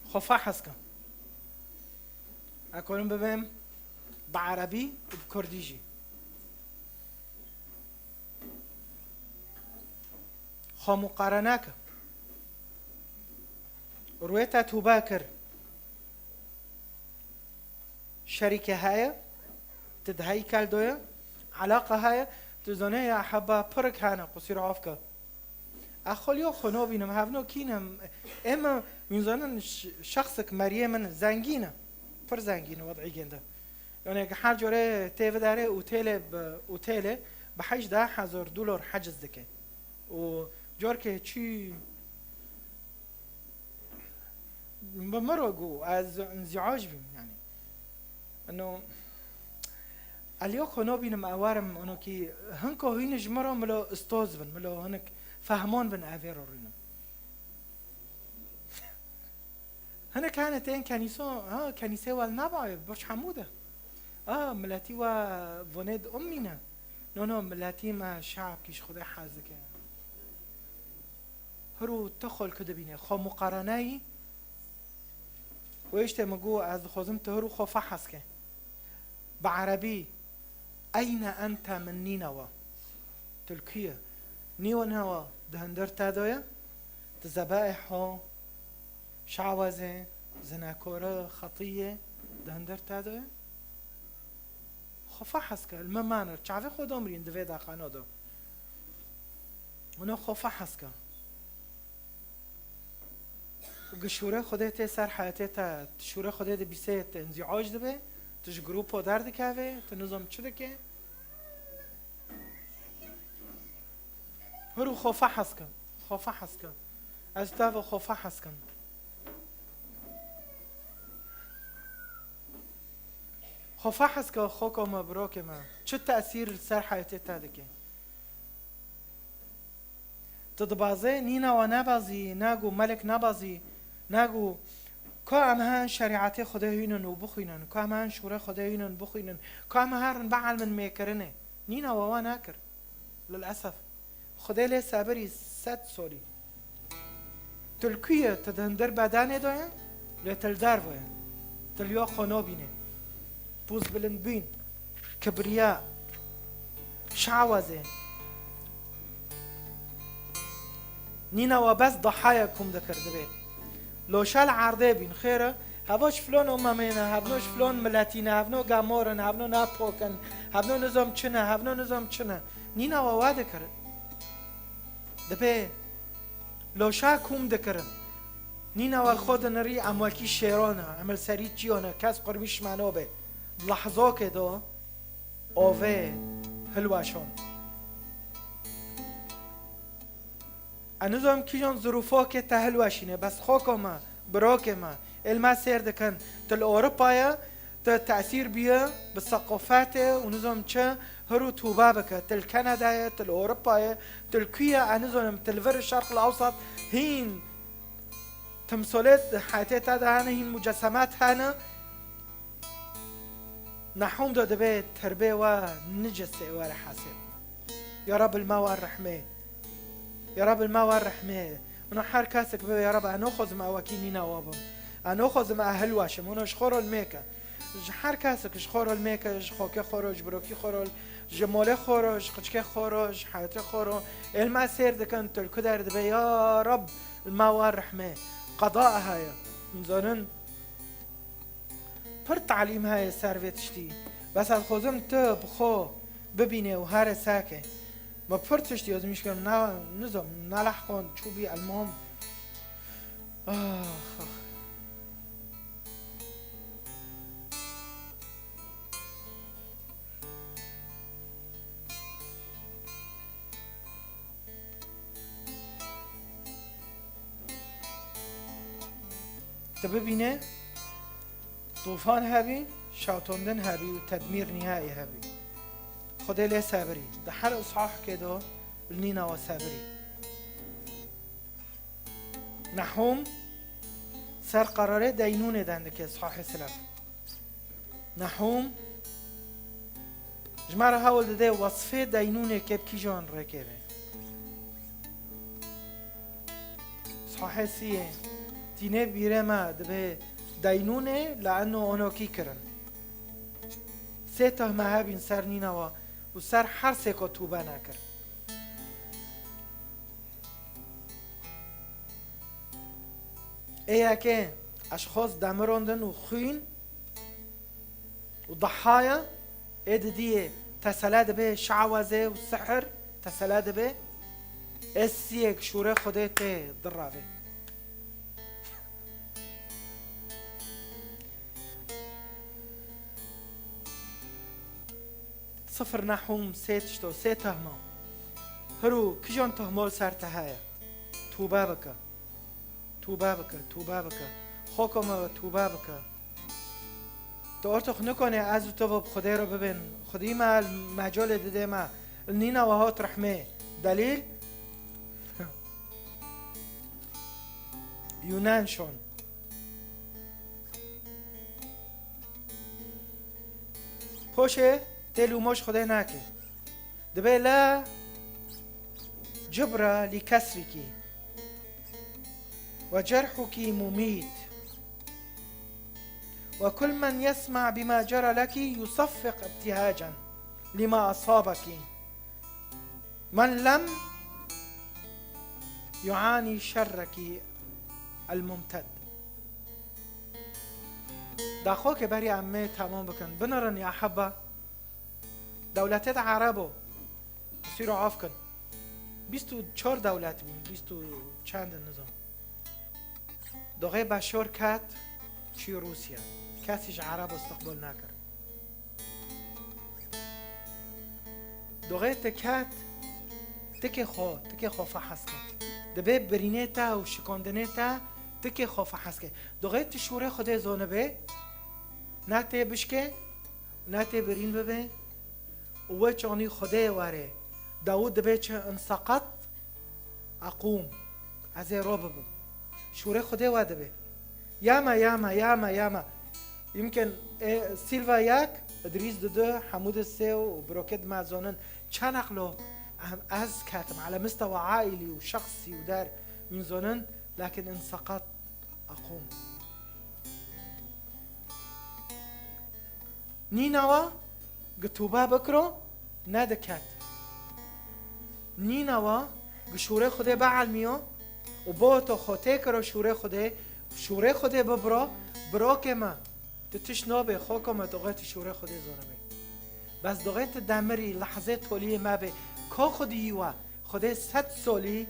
Xwe fehes ke. Ez karim bibêm bi erebî û bi kurdî jî. Xwe muqarene ke. Rûyê te tûbe kir. Şerîke heye, tu di heykel de ye, eleqe heye, tu zanê ya heba pirik hene, qusîr af ke. Ez xweliyo xwe nabînim, hevno kî ne? Ê me, hûn zanin ş-, şexsek meriyê min zengîn e. Pir zengîn e, wed'î gênde. Yani her corê tê vidarê otêlê bi, otêlê bi hejdeh hezar dolar heciz dike. Û carkê çî bi min re got, ez înziac bîm, yani. Eno, eliyo xwe nabînim, ew werim, eno kî hinko hîn ji min re milo istoz bin, milo hinik fehmon bin evê re rûnim. Hinek hene tên kenîso, ha, kenîsê wel nabaye, Burç Hemûd e. A, miletî we vonê di ummî ne. No, no, miletî me şe'b kî ji Xwedê hez dike. Hiru tu xwe li ku dibîne, xwe muqareneyî. Û îşte min got, ez dixwazim tu hiru xwe fehes ke. Bi erebî, Eyne ente min Nînewa? Tu li ku ye? Nînewa di hundir te de ye? Tu zebaîho, şawazê, zinekore, xetiyê di hundir te de ye? Xwe fehes ke, li min manir, çavê xwe domrîn di vê deqana de. Hûn xwe fehes ke. Gi şûrê Xwedê tê ser heyetê te, tu şûrê Xwedê dibîsê, tu înziac dibê, tu ji grûpo derdikevê, tu nizam çi dikê. Hiru xwe fehes ke, xwe fehes ke. Ez tava xwe fehes kin. Xwe fehes ke, xweko me, birokê me. Çi tesîr li ser heyetê te dike? Tu dibazê, Nînewa nebazî, nagu Melik nebazî, nagu ka em hen şerîetê Xwedê hînin û bixwînin, ka em hen şûrê Xwedê hînin bixwînin, ka em herin bielmin mêkirinê. Nînewa wa nekir. Lilesef. Xwedê lê sebirî sed solî. Tu li ku ye? Tu di hundir bedenê de ye? Lê tu li derve ye. Tu li yo xwe nabînê. Pûzbilindbûn, kibriya, şawazê. Nînewa bes dahaya kom dikir dibê. Loşa li erdê bîn, xêr e, heva ji filon umemê ne, hevno ji filon miletî ne, hevno gemor in, hevno nepok in, hevno nizam çi ne, hevno nizam çi ne. Nînewa wa dikir. Dibê loşa kom dikirin. Nînewa xwe dinirî, em wekî şêran e, em li serî çiyo ne, kes qurmîş me nabe. Di lehzokê de ovê hilweşon. Ez nizam kîjan zirûfokê te hilweşîne, bes xweko me, birokê me, ê li me sêr dikin, tu li Ewropa ye, tu tesîr bûye bi seqofetê û nizam çi, hiru tûbe bike, tu li Kanada ye, tu li Ewropa ye, tu li ku ye, ez nizanim, tu li vir Şerq el Ewsat, hîn timsolê heyetê te de hene, hîn mucesemat hene, Nahûm de dibê terbê we nicisê were hesêb. Ya Reb, li me wer rehmê. Ya Reb, li me wer rehmê. Min her kesek bibê, ya Reb, ez naxwazim ez wekî Nînewa bim. Ez naxwazim ez hilweşim. Hûn ji xwe re li mêke. Ji her kesek ji xwe re li mêke, ji xokê xwe re, ji birokî xwe re, ji molê xwe re, ji qiçkê xwe re, ji heyetê xwe re. Ê li me sêr dikin, tu li ku der dibê, ya Reb, li me wer rehmê. Qeda heye. Hûn zanin, pir talîm heye ser vê tiştî. Bes ez xwazim tu bi xwe bibînê û here seke. Me pir tiştî ezmîş kirin, na, nizam, nalehqand, çûbî, elmam. Ax, ax. Tu bibîne, tûfan hebî, şewtandin hebî û tedmîr nihayî hebî. Xwedê lê sebirî. Di her îshahekê de li Nînewa sebirî. Nehûm ser qerarê deynûnê dendikê îshahê silef. Nehûm ji me re hewl dide wesfê deynûnê kê bi kîjan rêkê be. Îshahê siyê tînê bîrê me dibe deynûnê li eno onokî kirin. Sê tuhme hebîn ser Nînewa û ser her sê ku tûbe nekir. Ê yekê eşxos demirandin û xwîn û dehaya ê didiyê tesele dibe şawezê û sihir tesele dibe. Ê siyek şûrê Xwedê tê direvê. Sifir Nehûm sê tişto, sê tehma. Hiro, kijan tehma li ser te heye? Tûbe bike. Tûbe bike, tûbe bike. Xweko me ve tûbe bike. Tu ortox nikone ez û tu ve bi Xwedê re bibên. Xwedî me mecalê dide me. Nînewa hat rehmê. Delîl? Yunan şon. Poşê tê lûmoş Xwedê nake. Dibe la cibra li kesriki ve cerhuki mumît. Ve kul men yesma bima cera leki yusaffik ibtihacen lima asabeki. Men lem yuani şerreki el-mumted. Daxokê berî em ê temam bikin. Binirin ya heba. Dewletê de Erebo. Sîro af kin. Bîst û çar dewlet bûn. Bîst û çend in nizam. Doxê Beşar ket çû Rûsya. Kesî ji Erebo istiqbal nekir. Doxê te ket, tikê xwe, tikê xwe fehes ke. Dibe birînê te û şikandinê te, tikê xwe fehes ke. Doxê tu şûrê Xwedê zanibe, ne tê bişke, ne tê birîn bibe, û we çanî Xwedê were. Dawûd dibe çi, in seqet, Eqûm. Ez ê ro bibim. Şûrê Xwedê we dibe. Ya me, ya me, ya me, ya me. Yimkin, e, Silva yek, Idrîs didu, Hemûdê sê û Brokê di me zonin. Çend eqlo em, ez ketim. Ele mistewa aîlî û şexsî û der min zonin. Lakin in seqet eqûm. Nînawa gi tûbe bikiro, nediket. Nînawa gi şûrê Xwedê bielmiyo û bo to xwe tê kiro şûrê Xwedê, şûrê Xwedê bibiro, birokê me, tu tişt nabê, xoko me, doxê tu şûrê Xwedê zanibe. Bes doxê tu demirî, lehzê toliyê me bê, ka xwediyî we, Xwedê sed solî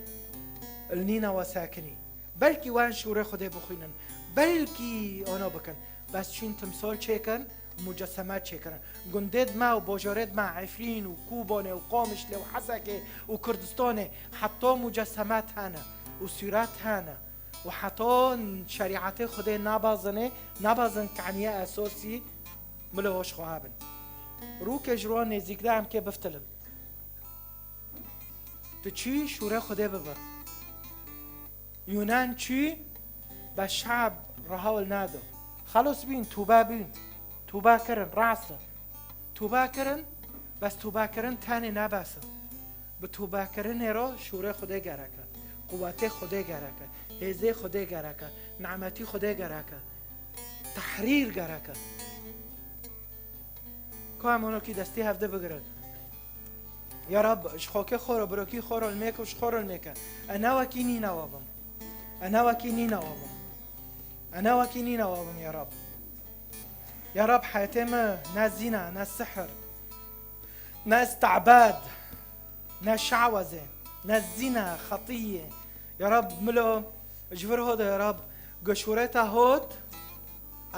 li Nînawa sekinî. Belkî wan şûrê Xwedê bixwînin. Belkî ana bikin. Bes çîn timsal çêkin, muceseme çêkirin. Gundê di me û bajarê di me Efrîn û Kobanê û Qamişlê û Hesekê û Kurdistanê heta muceseme hene û sûret hene û heta şerîetê Xwedê nabazinê, nabazin kaniyê esasî milo hoş xwe hebin. Rûkê ji wan nêzîk de em kê biftilin. Tu çî şûrê Xwedê bibe. Yunan çî be şab re hewl nado. Xelos bîn, tûbe bîn. Tûbe kirin, rast e. Tobe kirin, bes tobe kirin tenê ne bes e. Bi tobe kirinê re şûrê Xwedê gerek e. Quwetê Xwedê gerek e. Hêzê Xwedê gerek e. Nimetî Xwedê gerek e. Tehrîr gerek e. Ka em onokî destî hevdi bigirin. Ya Rab, ji xokê xwe re, birokî xwe re li mêke û ji xwe re li mêke. E ne wekî nîne we bim. E ne wekî nîne we bim. E ne wekî nîne we bim ya Rab. Ya Rab, heyetê me ne zîna, ne sihir, ne îstebad, ne şawezê, ne zîna, xetiyê. Ya Rab, milo ji vir hode ya Rab, goşûreta hot,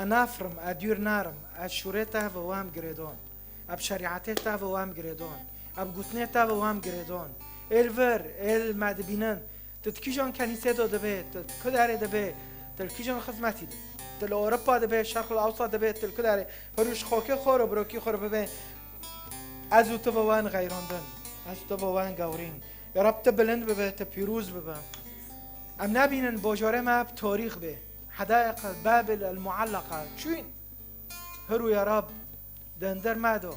e nafrim, e dûr narim, e şûreta ve wam girêdon, e bi şerîetê te ve wam girêdon, e bi gotinê te ve wam girêdon. Êl vir, êl me dibînin, Tu di kîjan kenîsê de dibê, tu di ku derê dibê, tu li kîjan xizmetî de, tu li Ewropa dibê, Şerq el Ewsat dibê, tu li ku derê, her roj xokê xwe re, birokî xwe re bibê. Ez û tu ve wan xeyrandin. Ez û tu ve wan gewrîn. Ya Rab, tu bilind bibe, tu pîroz bibe. Em nebînin bojorê me bi torîx bê. Hedaiq el Babil el Muallaka. Çûn. Hiru ya Rab, di hundir me do,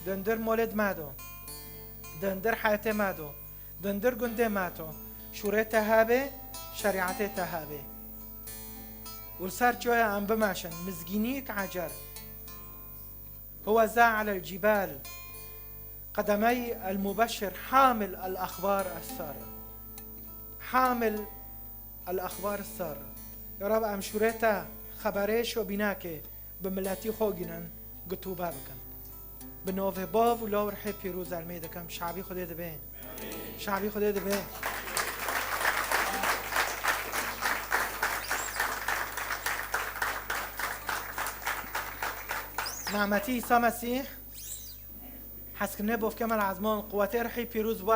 di hundir molêd me do, di hundir heyetê me do, di hundir gundê me do, şûrê te hebê, şerîetê te hebê. Û li ser çiyoya em bimeşin, mizgînî yek ecer. Huwa za alel cibal, qedemey el mubeşir, hamil el axbar es sar. Hamil el axbar es sar. Ya Rab, em şûrê te xeberê şobînakê bi miletî xwe gînin, gitûbe bikin. Bi novê Bav û Law û Rihê Pîroz ermê dikim, şabî Xwedê dibê. Şabî Xwedê dibê. Nimetî Îsa Mesîh, hezkirinê bovkê me li ezman, quwetê Rihî Pîroz